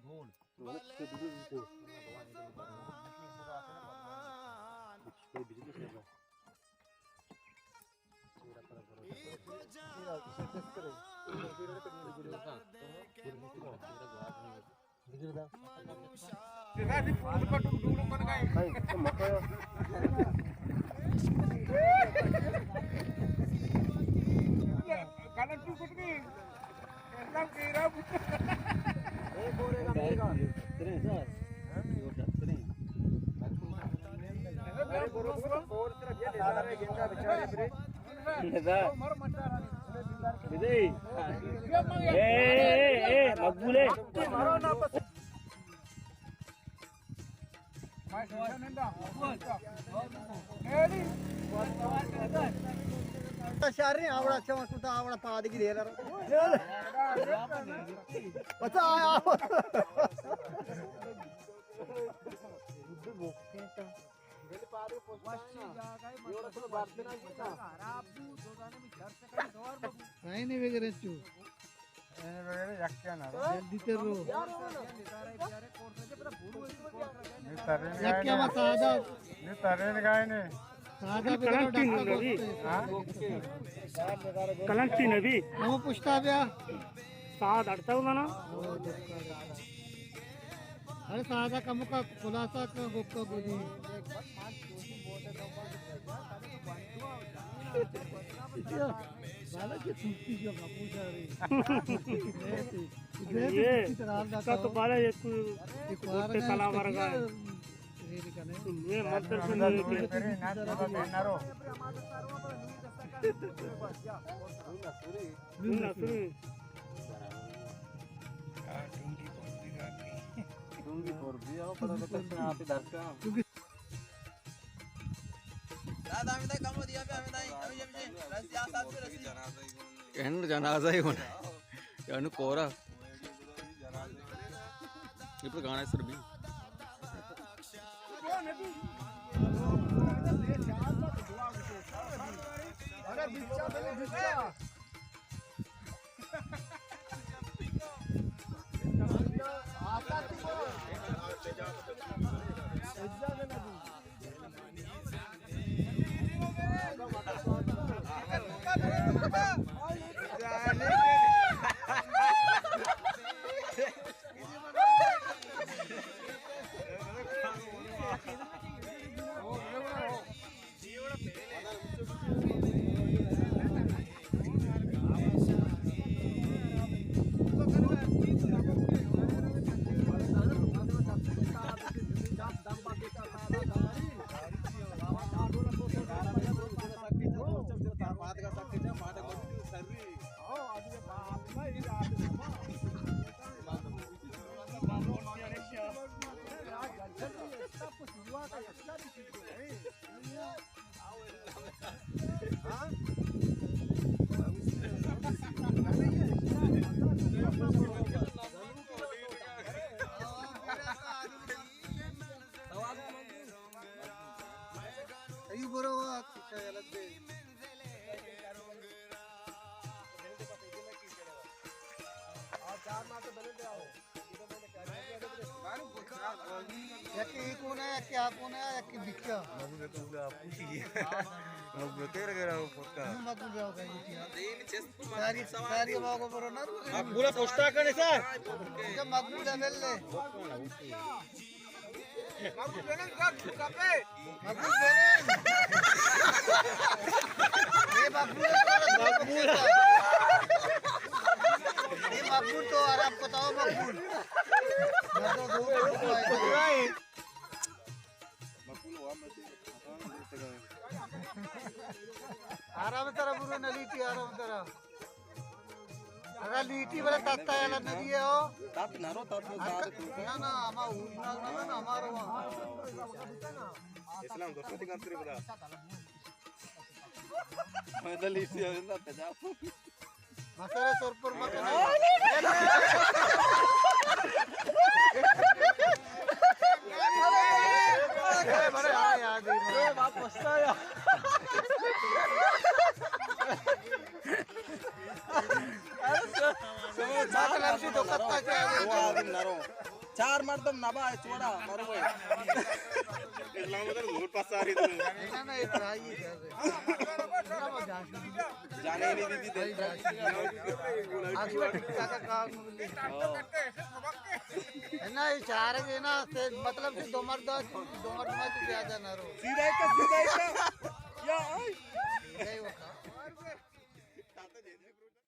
ڈھول۔ اے، اے، اے، اے، مقبول ہے۔ شہر نہیں، آوڑا اچھا وقت ہوتا، آوڑا پاد کی دے رہا۔ بچا آیا۔ نہیں، نہیں، وغیرہ چو۔ جلدی تر رو۔ یک کیا بات سادہ۔ سادہ بگڑ ڈاکٹر دوست۔ کلنٹی نبی۔ ہم پشتا بیا۔ ساد اڑتا ہوگا نا۔ ارے سادہ کم کا خلاصہ کا بک کا بولی۔ بالا کے سوتی جو بابو جا رہی۔ یہ اس کا تو بالا یہ کوئی گھٹے تلا ورگا ہے۔ یہ مدرسہ نہیں ہے۔ نہ سنی۔ ڈونگی پر بھی آؤ، پر آپ درکا۔ اینڈ جنازہ ہی ہونا۔ یعنی کورا۔ یہ پر گانا سر بھی۔ یکی ای کون ہے، یکی آ کون ہے، یکی بکا۔ مقبول تیر گرا ہو پکا۔ مقبول جاؤ گا، یکی آ۔ ساری، ساری باغ پر نہ۔ مقبول پشتا کنے سا۔ مقبول ہے، مل لے۔ مقبول بنن۔ یہ مقبول تو، یہ مقبول تو آرام کو تو مقبول۔ آرام ترا برو نلیتی، آرام ترا۔ اگا لیٹی بلے تتا یلا ندیے ہو۔ تت نہ رو، تت نہ، نہ، ہما اوریجنل نہ، نہ، ہمارو وہاں۔ اسلام دوستو تی گنتری بدا۔ میں تو لیٹی ہوں نا، تجا۔ مسئلہ سر پر مکن۔ بڑے آئے آدمی۔ واپس آیا۔ شما چار مردم نرو۔ چار مردم نبا، چوڑا مرو۔ اسلام ادھر زور پساری تو۔ نہ، نہ، یہ تو آئی ہے۔ جانے نہیں دی دی۔ آگے بڑھ کے کیا کام ملی؟ نہ، یہ چار کے نا، سے مطلب کہ دو مرد، دو مرد میں تو زیادہ نہ رو۔ سیدھا ہی کا، سیدھا ہی کا۔ یا آئی۔ سیدھا ہی وہ کا۔